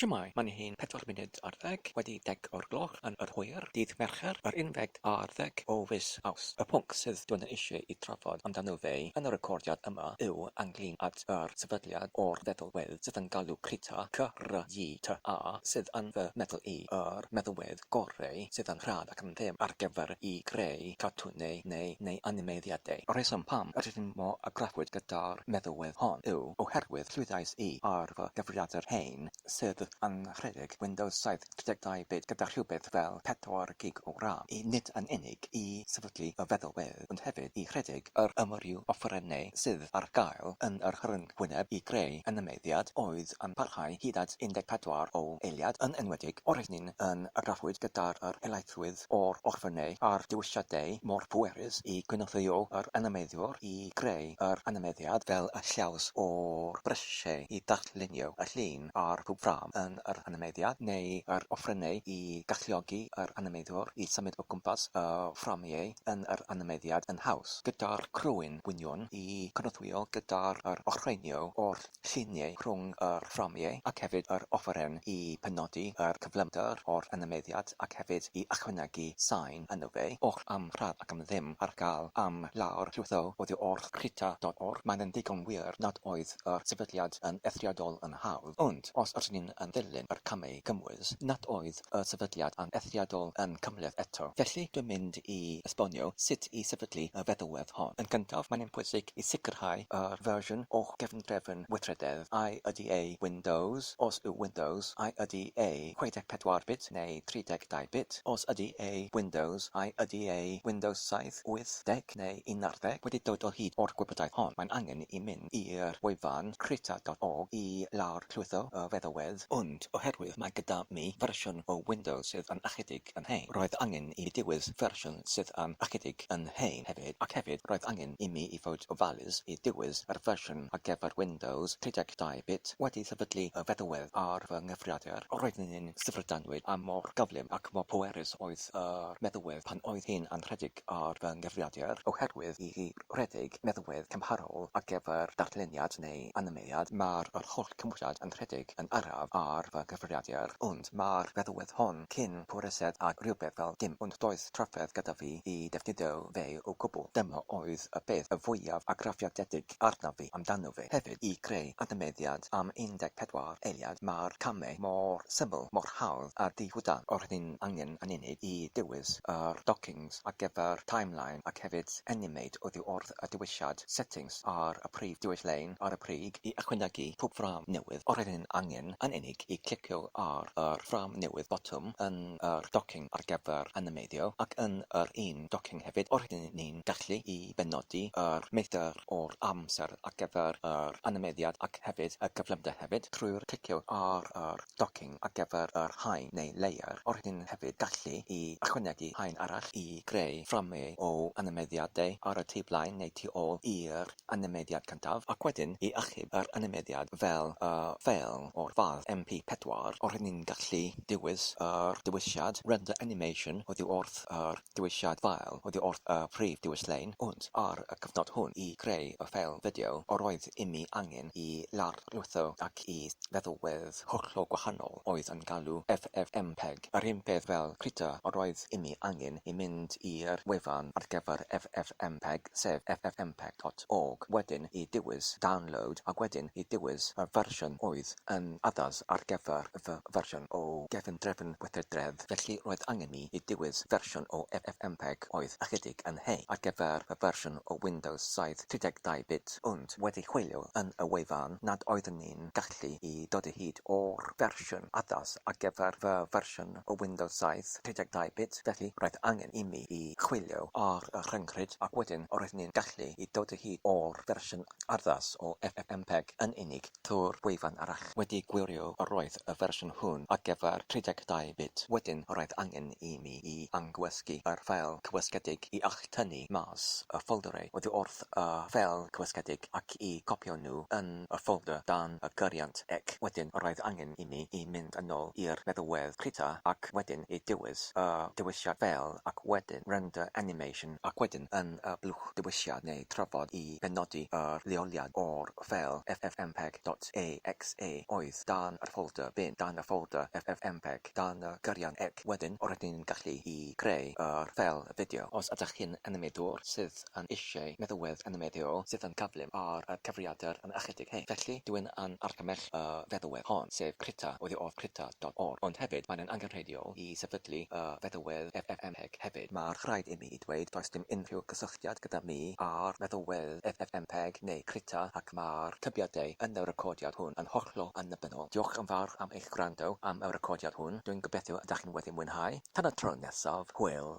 Shwmae, mae'n hi'n pedwar munud ar ddeg wedi deg o'r gloch yn yr hwyr, dydd Mercher, yr unfed ar ddeg o fis Awst. Y pwnc sydd dwi'n eisiau i trafod amdano fe yn y recordiad yma yw ynglyn at yr sefydliad o'r feddalwedd sydd yn galw Krita, K-R-I-T-A, sydd yn fy meddwl i yr meddalwedd gorau sydd yn rhad ac am ddim ar gyfer i greu cartwnau neu neu animeiddiadau. Y rheswm pam yr ydym mor argraffwyd gyda'r meddalwedd hon yw oherwydd llwyddais i ar fy nghyfrifiadur hen sydd yn rhedeg Windows 7 32 bit gyda rhywbeth fel 4 gig o RAM, i nid yn unig i sefydlu y feddalwedd ond hefyd i rhedeg yr amryw offerynnau sydd ar gael yn yr rhyngwyneb i greu animeiddiad oedd yn parhau hyd at 14 o eiliad, yn enwedig o'r hyn yn argraffwyd gyda'r yr helaethrwydd o'r offerynnau a'r dewisiadau mor bwerus i gynorthwyo yr animeiddiwr i greu yr animeiddiad fel y lliaws o'r brysiau i ddarlunio y llun ar pob ffrâm yn yr animeiddiad, neu yr offerynnau i galluogi yr animeiddiwr i symud o gwmpas y fframiau yn yr animeiddiad yn haws, gyda'r crwyn gwynion i cynorthwyo gyda'r yr ochreinio o'r lluniau rhwng yr fframiau ac hefyd yr offeren i penodi yr cyflymder o'r animeiddiad ac hefyd i ychwanegu sain yno fe, oll am rhad ac am ddim ar gael am lawr llwytho oddi wrth Krita dot org. Mae'n yn ddigon wir nad oedd yr sefydliad yn eithriadol yn hawdd, ond os ydyn ni'n yn ddilyn yr camau cymwys, nad oedd y sefydliad yn eithriadol yn cymhleth eto. Felly, dwi'n mynd i esbonio sut i sefydlu y feddalwedd hon. Yn gyntaf, mae'n bwysig i sicrhau yr fersiwn o'ch gefndrefn weithrededd, ai ydy e Windows, os yw Windows, ai ydy e 64 bit neu 32 bit, os ydy e Windows, ai ydy e Windows 7, 8, 10 neu 11. Wedi dod o hyd o'r gwybodaeth hon, mae'n angen i mynd i'r wefan krita.org i lawrlwytho y feddalwedd, ond oherwydd mae gyda mi fersiwn o Windows sydd yn ychydig yn hen, roedd angen i mi dewis fersiwn sydd yn ychydig yn hen hefyd, ac hefyd roedd angen i mi i fod ofalus i dewis yr fersiwn ar gyfer Windows 32 bit. Wedi sefydlu y feddalwedd ar fy nghyfrifiadur, roeddwn i'n syfrdanwyd am mor gyflym ac mor pwerus oedd yr meddalwedd pan oedd hi'n anrhedeg ar fy nghyfrifiadur, oherwydd i redeg meddalwedd cymharol ar gyfer darlleniad neu animeiddiad, mae'r yr holl cymwysiad yn rhedeg yn araf ar fy nghyfrifiadur, ond mae'r feddalwedd hon cyn pwerused ag rhywbeth fel dim ond does trafferth gyda fi i defnyddio fe o gwbl. Dyma oedd y peth y fwyaf argraffiadedig arnaf fi amdano fe. Hefyd, i greu animeiddiad am 14 eiliad, mae'r camau mor syml, mor hawdd a di-hwdan. Roedd hi'n angen yn unig i dewis yr dockings ar gyfer timeline ac hefyd animate oddi wrth y dewisiad settings ar y prif dewis lein ar y brig i ychwanegu pob ffrâm newydd. Roedd hi'n angen yn unig i clicio ar yr ffrâm newydd botwm yn yr docking ar gyfer animeiddio ac yn yr un docking hefyd roedd ni'n gallu i benodi yr metr o'r amser ar gyfer yr animeiddiad ac hefyd y cyflymder hefyd trwy'r clicio ar yr docking ar gyfer yr haen neu layer. Roedd hi'n hefyd gallu i ychwanegu haen arall i greu fframiau o animeiddiadau ar y tu blaen neu tu ôl i'r animeiddiad cyntaf, ac wedyn i achub yr animeiddiad fel y ffeil o'r fath MP4. Roedd hi'n gallu dewis yr dewisiad Render Animation oddi wrth yr dewisiad File oddi wrth y prif dewis lein, ond ar y cyfnod hwn i greu y ffeil fideo yr oedd imi angen i lawrlwytho ac i feddalwedd hollol gwahanol oedd yn galw FFmpeg. Yr un peth fel Krita yr oedd imi angen i mynd i'r wefan ar gyfer FFmpeg sef ffmpeg.org, wedyn i dewis Download ac wedyn i dewis y fersiwn oedd yn addas ar gyfer fy fersiwn o gefndrefn weithrededd, felly roedd angen mi i dewis fersiwn o FFmpeg oedd ychydig yn hen ar gyfer y fersiwn o Windows 7 32 bit, ond wedi chwilio yn y wefan nad oeddwn i'n gallu i dod o hyd o'r fersiwn addas ar gyfer fy fersiwn o Windows 7 32 bit, felly roedd angen i mi i chwilio ar y rhyngrwyd ac wedyn roeddwn i'n gallu i dod o hyd o'r fersiwn addas o FFmpeg yn unig trwy'r wefan arall. Wedi gwirio yr oedd y fersiwn hwn ar gyfer 32 bit, wedyn roedd angen i mi i angywysgu yr ffeil cywysgedig i alltynnu mas y ffolderau oddi wrth y ffeil cywysgedig ac i copio nhw yn y ffolder dan y gyriant ec. Wedyn roedd angen i mi i mynd yn ôl i'r meddalwedd Krita ac wedyn i dewis y dewisiad ffeil ac wedyn Render Animation ac wedyn yn y blwch dewisiad neu trafod i benodi yr leoliad o'r ffeil ffmpeg.exe oedd dan yr ffolder bin dan y ffolder FFmpeg dan y gyrion ec. Wedyn, rydyn ni'n gallu i greu yr ffeil fideo. Os ydych chi'n animeiddiwr sydd yn eisiau meddalwedd animeiddio sydd yn gyflym ar y cyfrifiadur yn ychydig hen, felly dwi'n yn argymell y feddalwedd hon, sef Krita oddi wrth krita.org. Ond hefyd, mae'n angenrheidiol i sefydlu y feddalwedd FFmpeg hefyd. Mae'r rhaid i mi dweud does dim unrhyw gysylltiad gyda mi â'r meddalwedd FFmpeg neu Krita ac mae'r tybiadau yn y recordiad hwn yn hollol annibynnol. Diolch yn fawr am eich gwrando am y recordiad hwn. Dwi'n gobeithio ydych chi'n wedi mwynhau. Tan y tro nesaf, hwyl!